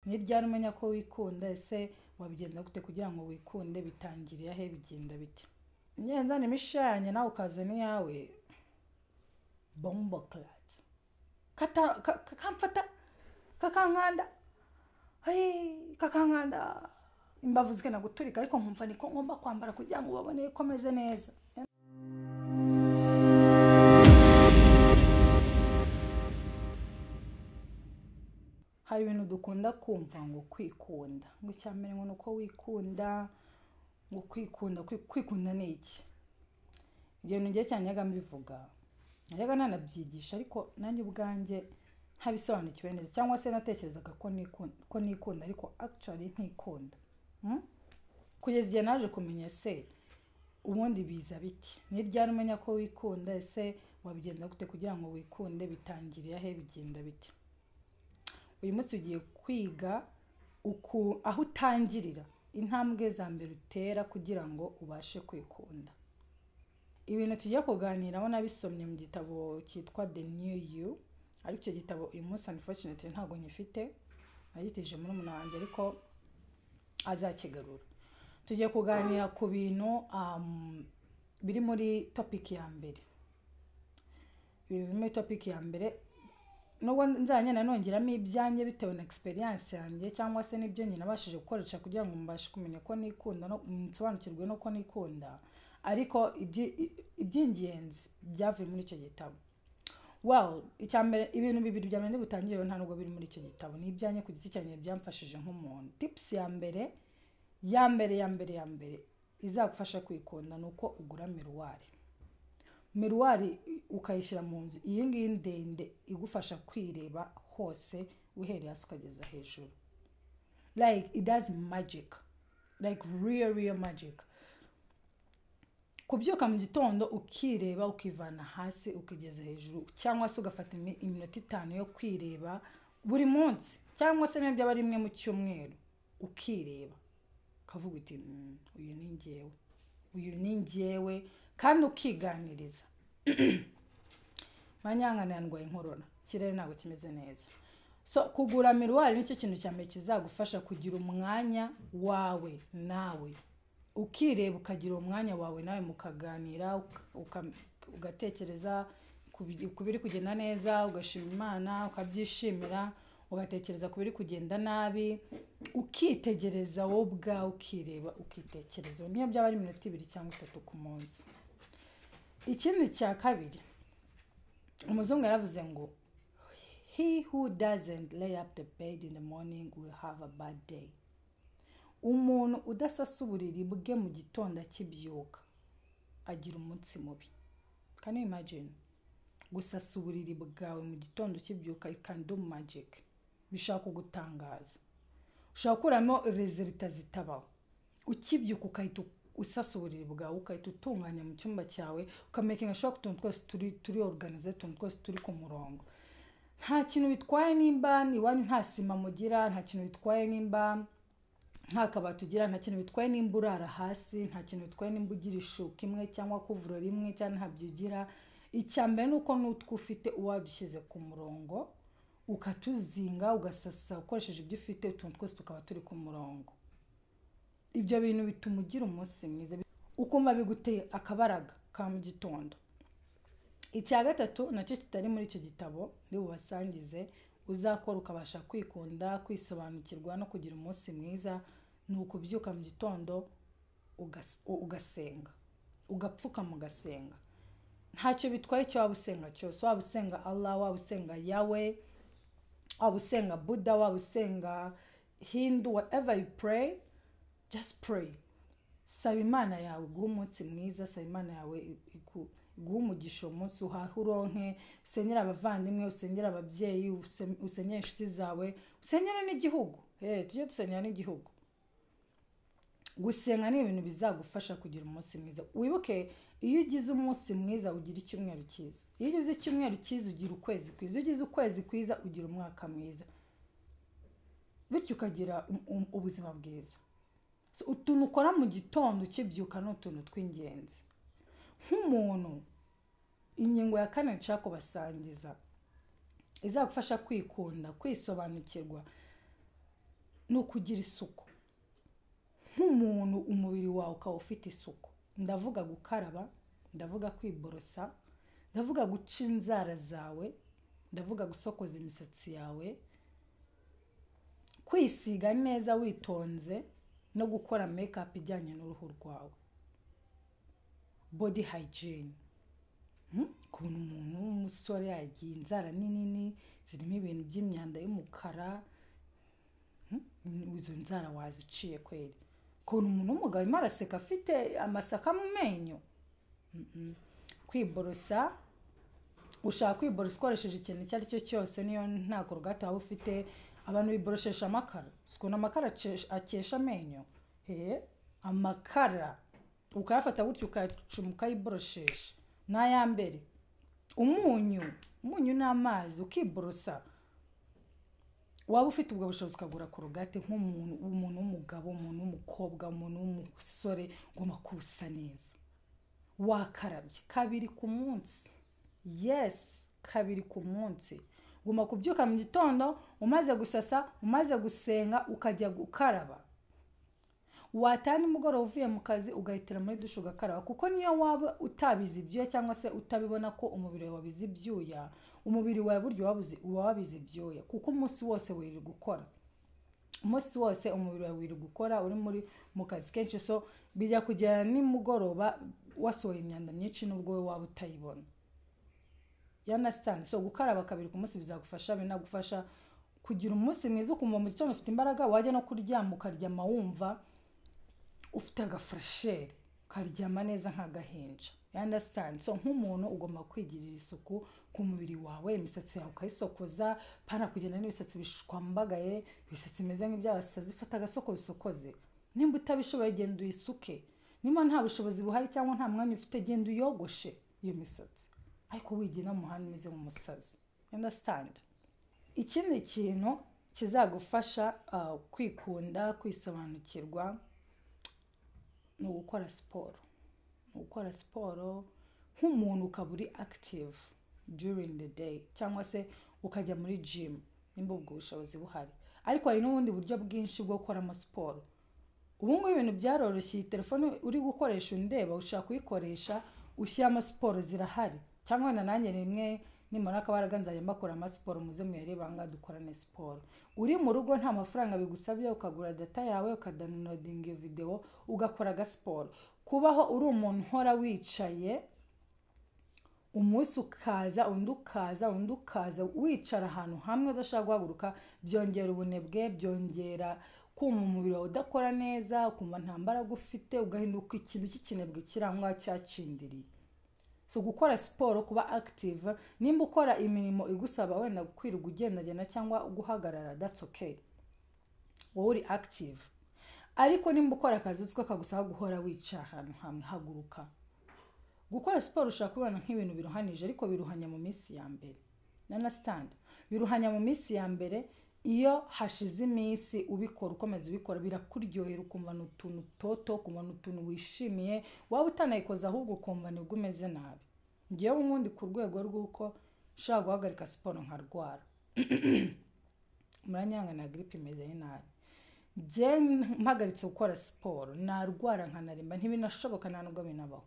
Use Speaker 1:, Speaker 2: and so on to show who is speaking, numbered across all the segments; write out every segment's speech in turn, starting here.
Speaker 1: Ni ryari umenya ko wikunda? Ese wabigenza gute kugira ngo wikunde? Bitangiriye he? Bigenda bite? Ngenza nimishanye nawe ukazana iyawe bombo clat kata kakamfata kakankanda, ai kakankanda imbavu zikena guturika, ariko nkumva niko ngomba kwambara kugira ngo babone ko meze neza. Hari ibintu dukunda kumva ngo kwikunda, ngo icyambere ngo nuko wikunda, ngo kwikunda, kwikunda ni iki? Ibyo bintu ngiye cyane yaga mbivuga, yaga nanabyigisha, ariko nanjye ubwanjye ntabisobanukiwe neza, cyangwa se natekerezaga ko nikunda ariko actually ntikunda. Kugeza igihe naje kumenya se ubundi biza biti? Ni ryari umenya ko wikunda? Ese wabigenza gute kugira ngo wikunde? Bitangiriye he? Bigenda bite? Uyu munsi ugiye kwiga aho utangirira, intambwe za mbere utera kugira ngo ubashe kwikunda. Ibintu tugiye kuganiraho nabisomye mu gitabo cyitwa The New You, ariko icyo gitabo uyu munsi unfortunately ntabwo nyifite, nagitije murumuna wanjye ariko azakigarura. Tugiye kuganira ku bintu biri muri topic ya mbere. Ibintu biri muri topic ya mbere nubwo nzanye nanongeramo ibyanjye bitewe na experience yanjye cyangwa se n'ibyo nyine nabashije gukoresha kugira ngo mbashe kumenya ko nikunda no nsobanukirwe no ko nikunda, ariko iby'ingenzi byavuye muri icyo gitabo. Well, icyambere ibintu bibiri bya mbere butangiriye nta nubwo biri muri icyo gitabo, ni ibyanjye ku giti cyanjye byamfashije nk'umuntu. Tips ya mbere ya mbere ya mbere ya mbere izagufasha kwikunda ni uko ugura miruwari. Miruwari ukayishyira mu nzu, iyi ngiyi ndende igufasha kwireba hose uhereye hasi ukageza hejuru. Like it does magic, like real real magic. Kubyuka mu gitondo ukireba ukivana hasi ukigeza hejuru, cyangwa se ugafata iminota 5 yo kwireba buri munsi, cyangwa se n'ibyo byaba rimwe mu cyumweru, ukireba ukavuga uti uyu ni njyewe, uyu ni njyewe, kandi ukiganiriza. Manyangana ndwaye inkorora, ikirere ntabwo kimeze neza. So kugura miruwari nicyo kintu cya mbere kizagufasha kugira umwanya wawe nawe, ukireba ukagira umwanya wawe nawe, mukaganira, ugatekereza ku biri kugenda neza, ugashima Imana, ukabyishimira, ugatekereza ku biri kugenda nabi, ukitegereza wowe ubwawe, ukireba, ukitekereza, niyo byaba ari iminota 2 cyangwa 3 ku munsi. Ikindi cya kabiri, umuzungu yaravuze ngo he who doesn't lay up the bed in the morning will have a bad day. Umuntu udasasa uburiri bwe mu gitondo akibyuka agira umunsi mubi. Can you imagine? Gusasa uburiri bwawe mu gitondo ukibyuka, it can do magic. Bishaka kugutangaza. Ushaka gukuramo resulta zitabaho. Ukibyuka ukahita usasa uburiri bwawe, ukahita utunganya mu cyumba cyawe, ukamakinga sure ko utuntu twose turi organize, utuntu twose turi ku murongo. Nta kintu bitwaye nimba iwanyu nta sima mugira, nta kintu bitwaye nimba nta kabati ugira, nta kintu bitwaye nimba urara hasi, nta kintu bitwaye nimba ugira ishuka imwe cyangwa kuvura rimwe cyangwa ntabyo ugira. Icyambere nuko n'utwo ufite uwadushyize ku murongo, ukatuzinga, ugasasa ukoresheje ibyo ufite, utuntu twose tukaba turi ku murongo. Ibyo bintu bituma ugira umunsi mwiza, ukumva biguteye akabaraga ka mu gitondo. Icya gatatu nacyo kitari muri icyo gitabo ndi bubasangize, uzakora ukabasha kwikunda, kwisobanukirwa no kugira umunsi mwiza, ni ukubyuka mu gitondo ugasenga, ugapfukama ugasenga. Ntacyo bitwaye icyo waba usenga cyose, waba usenga Allah, waba usenga Yahweh, waba usenga Buddha, waba usenga Hindu, whatever you pray, just pray. Saba Imana yawe iguhe umunsi mwiza, saba Imana yawe iguhe umugisha umunsi, uhahe uronke, usengere abavandimwe, usengere ababyeyi, usengere inshuti zawe, usengere n'igihugu. Tujye dusengera n'igihugu. Gusenga ni ibintu bizagufasha kugira umunsi mwiza. Wibuke iyo ugize umunsi mwiza ugira icyumweru cyiza, iyo ugize icyumweru cyiza ugira ukwezi kwiza, iyo ugize ukwezi kwiza ugira umwaka mwiza, bityo ukagira ubuzima bwiza. So utuntu ukora mu gitondo ukibyuka ni utuntu tw'ingenzi. Nk'umuntu, ingingo ya kane nshaka kubasangiza izagufasha kwikunda, kwisobanukirwa, Ni ukugira isuku nk'umuntu, umubiri wawe ukaba ufite isuku. Ndavuga gukaraba, ndavuga kwiborosa, ndavuga guca inzara zawe, ndavuga gusokoza imisatsi yawe, kwisiga neza witonze, no gukora makeup ijyanye n'uruhu rwawe, body hygiene. Ukuntu umuntu w'umusore yagiye inzara nini zirimo ibintu by'imyanda y'umukara, izo nzara waziciye kweri? Ukuntu umuntu w'umugabo arimo araseka afite amasaka mu menyo. Kwiborosa, ushaka kwiborosa ukoresheje ikintu icyo ari cyo cyose, niyo nta Colgate waba ufite. Abantu biboroshesha amakara. Uzi ukuntu amakara akesha amenyo? He, amakara ukayafata gutyo, ukayacuma, ukayiboroshesha n'ayambere, umunyu n'amazi, ukiborosa. Waba ufite ubwo bushobozi ukagura Colgate. Nk'umuntu, umuntu w'umugabo, umuntu w'umukobwa, umuntu w'umusore, ugomba kuba usa neza, wakarabye kabiri ku munsi. Yes, kabiri ku munsi. Ugomba kubyuka mu gitondo, umaze gusasa, umaze gusenga, ukajya gukaraba. Wataha nimugoroba uvuye mu kazi, ugahitira muri dushe ugakaraba, kuko niyo waba utabize ibyuya cyangwa se utabibona ko umubiri wawe wabize ibyuya, umubiri wawe burya uba wabize ibyuya, kuko umunsi wose wirirwa ukora, umunsi wose umubiri wawe wirirwa ukora, uri mu kazi kenshi. So bijya kugera nimugoroba wasohoye imyanda myinshi, nubwo wowe waba utayibona, you understand? So gukaraba kabiri ku munsi bizagufasha, binagufasha kugira umunsi mwiza, ukumva mu gitondo ufite imbaraga, wajya no kuryama ukaryama wumva ufite agafraîcheur, ukaryama neza nk'agahinja, you understand? So nk'umuntu ugomba kwigirira isuku ku mubiri wawe, imisatsi yawe ukayisokoza, pana kugenda n'imisatsi bishwambagaye, imisatsi imeze nk'iby'abasazi. Fata agasokozo usokoze. Nimba utabishoboye, genda uyisuke. Nimba nta bushobozi buhari cyangwa nta mwanya ufite, genda uyogoshe iyo misatsi, ariko wigenda mu muhanda umeze nk'umusazi, you understand? Ikindi kintu kizagufasha kwikunda, kwisobanukirwa, ni ugukora siporo. Ni ugukora siporo nk'umuntu, ukaba uri active during the day, cyangwa se ukajya muri gym nimba ubwo bushobozi buhari. Ariko hari n'ubundi buryo bwinshi bwo gukoramo siporo. Ubu ngubu ibintu byaroroshye. Iyi telefone uri gukoresha undeba, ushobora kuyikoresha ushyiramo siporo, zirahari. Cyangwa wenda nanjye rimwe nimara akabaraga nzajya mbakora amasiporo, muze muyarebe aha ngaha, dukorane siporo. Uri mu rugo, nta mafaranga bigusabye, ukagura data yawe, ukadownloadinga iyo videwo, ugakora agasiporo. Kubaho uri umuntu uhora wicaye, umunsi ukaza, undi ukaza, undi ukaza, wicara ahantu hamwe udashaka guhaguruka, byongera ubunebwe, byongera kumva umubiri wawe udakora neza, ukumva nta mbaraga ufite, ugahinduka ikintu cy'ikinebwe kiri aho ngaho cyacindiriye. So gukora siporo, kuba active, nimba ukora imirimo igusaba wenda kwirirwa ugendagenda cyangwa guhagarara, that's okay, wowe uri active. Ariko nimba ukora akazi uzi ko kagusaba guhora wicara ahantu hamwe, haguruka. Gukora siporo ushobora kubibona nk'ibintu biruhanije, ariko biruhanya mu minsi ya mbere, understand? Biruhanya mu minsi ya mbere. Iyo hashize iminsi ubikora, ukomeza ubikora, birakuryohera, ukumva ni utuntu toto, ukumva ni utuntu wishimiye. Waba utanayikoze ahubwo ukumva nibwo umeze nabi. Ngewe ubundi ku rwego rw'uko nshobora guhagarika siporo nkarwara, muranyanga na grippe imeze nabi. Njye mpagaritse gukora siporo narwara nkanaremba, ntibinashoboka, nta nubwo binabaho.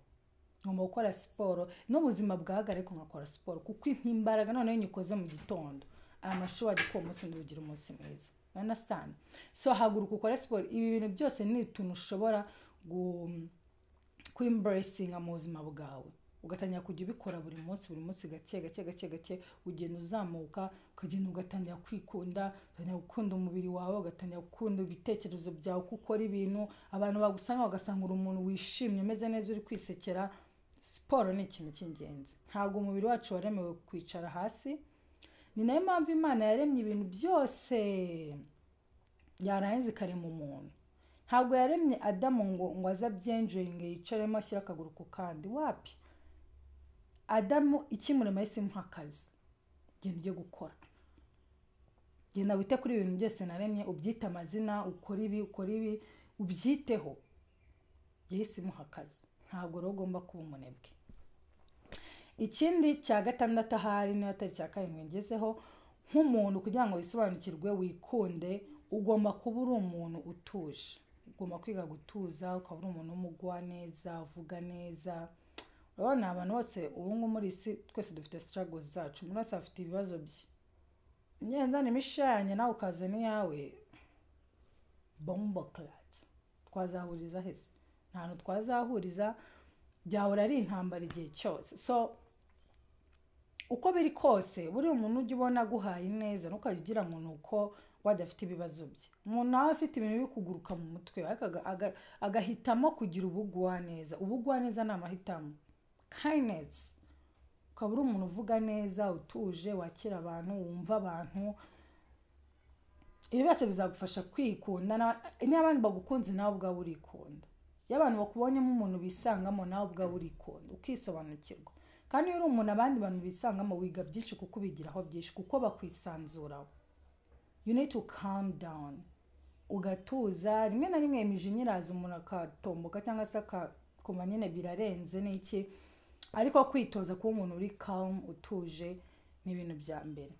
Speaker 1: Ngomba gukora siporo n'ubuzima bwahagarara, ariko nkakora siporo kuko impa imbaraga. Noneho nyikoze mu gitondo, amashuwa ko uwo munsi ndugira umunsi mwiza, understand? So haguruka ukore siporo. Ibi bintu byose ni utuntu ushobora kwembracinga mu buzima bwawe, ugatangira kujya ubikora buri munsi, buri munsi, gake gake gake gake ugenda uzamuka, ukagenda ugatangira kwikunda, ugatangira gukunda umubiri wawe, ugatangira gukunda ibitekerezo byawe, uko ukora ibintu, abantu bagusanga bagasanga uri umuntu wishimye, umeze neza, uri kwisekera. Siporo ni ikintu cy'ingenzi. Ntabwo umubiri wacu waremewe kwicara hasi. Ni nayo mpamvu Imana yaremye ibintu byose, yarangiza ikarema umuntu. Ntabwo yaremye Adamu ngo aze abyenjoyinge, yicaremo, ashyire akaguru ku kandi. Wapi! Adamu ikimurema yahise imuha akazi: "Genda ujye gukora, genda wite kuri ibintu byose naremye, ubyite amazina, ukore ibi, ukore ibi, ubyiteho." Yahise imuha akazi. Ntabwo rero ugomba kuba umunebwe. Ikindi cya gatandatu, ahari niba atari icya karindwi ngezeho, nk'umuntu kugira ngo wisobanukirwe, wikunde, Ugomba kuba uri umuntu utuje, ugomba kwiga gutuza, ukaba uri umuntu w'umugwaneza, uvuga neza. Urabona abantu bose ubu ngubu muri isi twese dufite struggles zacu, umuntu wese afite ibibazo bye. Ngenza imishanya nawe ukazana iyawe, bomboclaat, twazahuriza hese? Nta hantu twazahuriza, byahora ari intambara igihe cyose. So uko biri kose, buriya umuntu ujya ubona aguhaye neza, ntukajya ugira ngo ni uko wadafite ibibazo bye. Umuntu nawe afite ibintu biri kuguruka mu mutwe, ariko agahitamo kugira ubugwaneza. Ubugwaneza ni amahitamo, kindness, ukaba uri umuntu uvuga neza, utuje, wakira abantu, wumva abantu. Ibi byose bizagufasha kwikunda. Niba abandi bagukunze, nawe ubwawe urikunda. Iyo abantu bakubonyemo umuntu bisangamo, nawe ubwawe urikunda, ukisobanukirwa. Kandi iyo uri umuntu abandi bantu bisangamo, wiga byinshi, kuko ubigiraho byinshi, kuko bakwisanzuraho. You need to calm down, ugatuza. Rimwe na rimwe imijinya iraza, umuntu akatomboka cyangwa se akakoma nyine birarenze n'iki, ariko kwitoza kuba umuntu uri calm, utuje, ni ibintu bya mbere.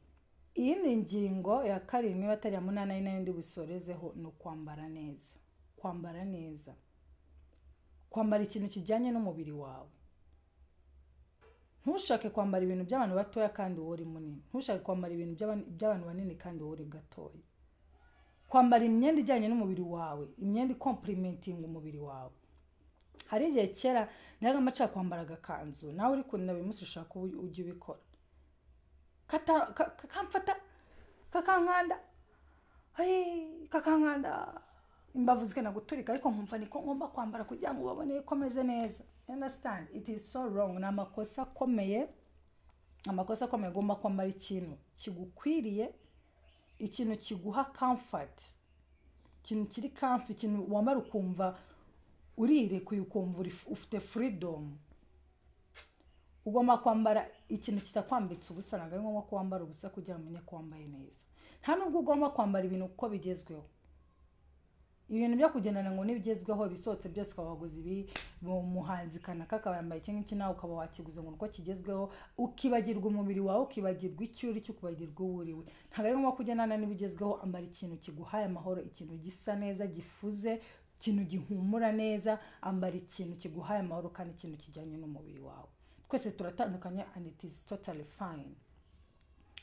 Speaker 1: Iyindi ngingo ya karindwi, niba atari iya munani, ari nayo ndi busorezeho, ni ukwambara neza. Kwambara neza, kwambara ikintu kijyanye n'umubiri wawe. Ntushake kwambara ibintu by'abantu batoya kandi wowe uri munini. Ntushake kwambara ibintu by'abantu banini kandi wowe uri gatoya. Kwambara imyenda ijyanye n'umubiri wawe, imyenda icomplementinga umubiri wawe. Hari igihe kera najyaga nshaka kwambara agakanzu, nawe uri kunda buri munsi ushaka uba ujya ubikora, kakamfata, kakankanda, ai, kakankanda, imbavu zikenda guturika, ariko nkumva niko ngomba kwambara kugira ngo babone ko meze neza. You understand? It is so wrong. Ni amakosa akomeye, amakosa akomeye. Ugomba kwambara ikintu kigukwiriye, ikintu kiguha comfort, ikintu kiri comfy, ikintu wambara ukumva urirekuye, ukumva ufite freedom. Ugomba kwambara ikintu kitakwambitse ubusa. Ntabwo ari ngombwa ko wambara ubusa kugira ngo umenye ko wambaye neza. Nta nubwo ugomba kwambara ibintu uko bigezweho, ibintu byo kugendana ngo n'ibigezweho, ibisohotse byose ukaba waguze ibi, mu muhanzi kanaka akaba yambaye iki ngiki, nawe ukaba wakiguze ngo uko kigezweho, ukibagirwa umubiri wawe, ukibagirwa icyo uri cyo, ukibagirwa uwo uriwe. Ntabwo ari ngombwa kugendana n'ibigezweho. Ambara ikintu kiguhaye amahoro, ikintu gisa neza, gifuze, ikintu gihumura neza. Ambara ikintu kiguhaye amahoro kandi ikintu kijyanye n'umubiri wawe. Twese turatandukanye and it is totally fine.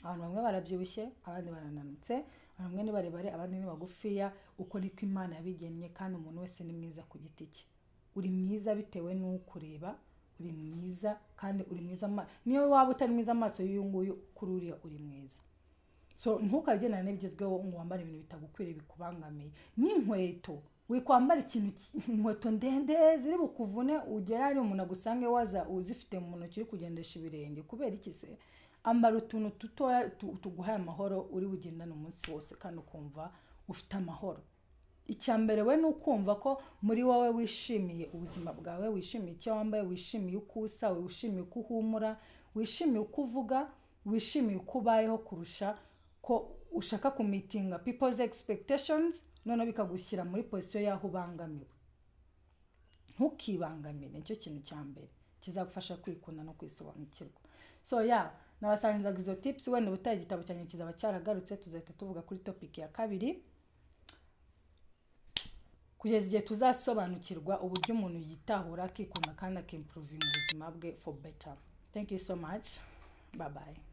Speaker 1: Abantu bamwe barabyibushye, abandi barananutse, abantu bamwe ni barebare, abandi ni bagufiya. Uko niko Imana yabigennye, kandi umuntu wese ni mwiza ku giti cye. Uri mwiza bitewe n'ukureba, uri mwiza kandi uri mwiza niyo waba utari mwiza amaso y'uyu nguyu, kuri uriya uri mwiza. So ntukagendane n'ibigezweho ngo wambare ibintu bitagukwiriye, bikubangamiye. N'inkweto, wikwambara ikintu inkweto ndende ziri bukuvune, ugera hari umuntu agusange waza uzifite mu ntoki, uri kugendesha ibirenge. Kubera iki se? Ambara utuntu dutoya tuguhaye amahoro, uri bugendane umunsi wose kandi ukumva ufite amahoro. Icya mbere we ni ukumva ko muri wowe wishimiye ubuzima bwawe, wishimiye icyo wambaye, wishimiye uko usa, wishimiye uko uhumura, wishimiye uko uvuga, wishimiye uko ubayeho, kurusha ko ushaka kumeetinga people's expectations, noneho bikagushyira muri position y'aho ubangamiwe. Ntukibangamire, nicyo kintu cya mbere kizagufasha kwikunda no kwisobanukirwa. So yeah, nabasangizaga izo tips. Wenda ubutaha igitabo cyanjye kizaba cyaragarutse, tuzahita tuvuga kuri topic ya kabiri, kugeza igihe tuzasobanukirwa uburyo umuntu yitahura, akikunda kandi akimprovinga ubuzima bwe for better. Thank you so much, bye bye.